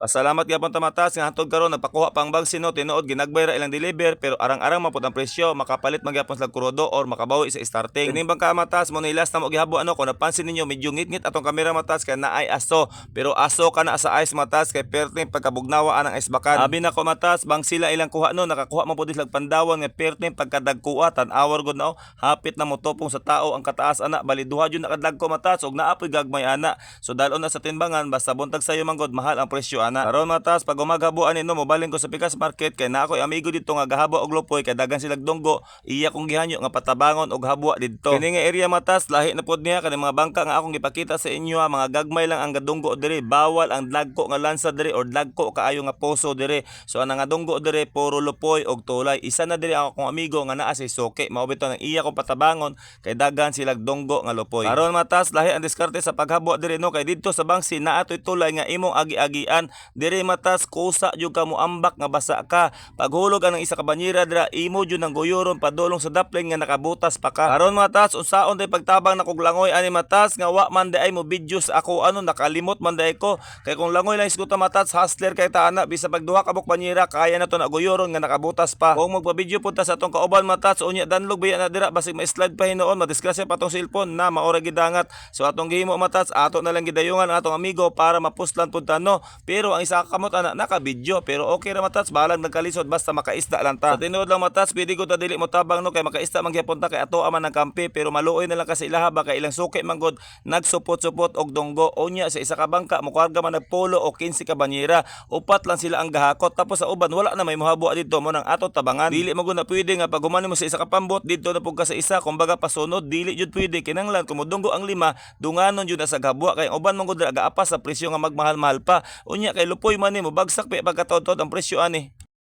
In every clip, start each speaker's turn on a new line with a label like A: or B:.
A: Pasalamat gyapon ta, matats, nga hantod karon nagpakuha pang bangsi no. Tinuod ginagbay ra ilang deliver, pero arang-arang man pud ang presyo, makapalit man gyapon sila krudo or makabawi sa starting. Kining bangka, matats, mo ni last na mo gihabo ano. Kung napansin ninyo, medyo ngit-ngit atong kamera, matats, kay naay aso, pero aso kana sa ice, matats, kay perting pagkabugnawa anang ice bakan. Abi nako, matats, bang sila ilang kuha no, nakakuha man pud sila pandawan nga perting pagkadagkua. Tan-awar gud na oh, hapit na motopong sa tao ang kataas ana. Bali duha jud nakadagko, matats, ug naa poy gagmay ana. So dalon na sa timbangan, basta buntag sayo man gud, mahal ang presyo ana. Karon, matas, pag umaghabuan nino, mobalhin ko sa Pikas Market kay naa ko'y amigo dito nga gahabo og lupoy, kay daghan silag dunggo. Iya kong gihanyo nga patabangon og habwa didto. Kini nga area, matas, lahi na pod niya kani mga bangka nga akong gipakita sa inyo ha, mga gagmay lang ang gadunggo diri. Bawal ang dagko nga lansa diri or dagko kaayo nga poso diri. So ang nga dunggo diri puro lupoy og tulay. Isa na diri ang akong amigo nga naa sa suki. Mao bitaw nang iya kong patabangon kay daghan silag dunggo nga lupoy. Karon, matas, lahi ang diskarte sa paghabwa diri no, kay didto sa bangsi naa toy tulay nga imong agi-agian. Diri, matas, kusa jud ka moambak nga basa ka. Paghulog ang isa ka banyera dira, imo jud nang guyuron padulong sa daplin nga nakabutas pa ka. Karon, matas, unsaon day pagtabang na kog langoy ani, matas, nga wa man diay mo video sa ako ano, nakalimot man diay ko. Kay kung langoy lang isguta, matats, hustler kay ta ana, bisa pag duha ka buok banyera kaya na to na guyuron nga nakabutas pa. Kung magpa-video punta sa atong kauban, matats, unya danlog biya na dira, basig ma-slide pa hinuon, madisgrasya pa tong cellphone na maora gidangat. So atong gihimo, matats, ato na lang gidayungan ang atong amigo para mapuslan pud ta no. Pero ang isa ka kamot ana naka-video, pero okay ra, matats, bahalag nagkalisod basta makaisda lang ta. Sa tinuod lang, matats, pwede ko ta dili mo tabang no, kay makaisda man gyapon ta kay ato man ang kampi, pero maluoy na lang kasi ilaha ba kay ilang suki man gud nagsupot-supot og dunggo. Unya sa isa ka bangka mokarga man nagpolo o 15 ka banyera, upat lang sila ang gahakot, tapos sa uban wala na may mohabwa didto mo nang ato tabangan. Dili mo gud na pwede nga pag humani mo sa isa ka pambot, didto na pud ka sa isa, kumbaga pasunod, dili jud pwede. Kinahanglan kung modunggo ang lima, dunganon jud na sa gabwa, kay ang uban man gud dira gaapas sa presyo nga magmahal-mahal pa. Unya kay lupoy man ni, mobagsak pa pagkataod ang presyo ani.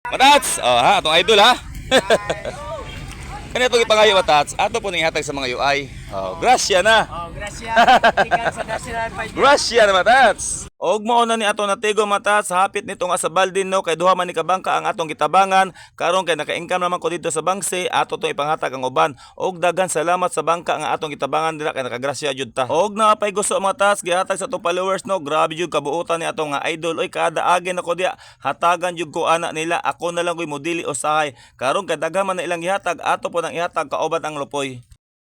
A: Matats! Oh, ha, atong idol ha. Kani itong ipangayo, matats, ato po ning hatag sa mga UI. Oh, grasya na.
B: Oh, gracias. Ikan sa National 5.
A: Grasya na, matats. Og mao na ni ato natigo, matats, hapit nito nga sa Baldin no, kay duha man ni kabangka ang atong gitabangan. Karon kay naka-income naman ko dito sa bangsi, ato tong ipanghatag ang uban. Og daghan salamat sa bangka nga atong gitabangan dira kay nakagrasya jud ta. Og naapay gusto, matats, gihatag sa atong followers no, grabe jud kabuotan ni atong nga idol. Oy, kada agi nako diya, hatagan jud ko ana nila. Ako na lang ko'y modili usahay. Karon kay daghan man na ilang gihatag, ato po nang ihatag kauban ang lupoy.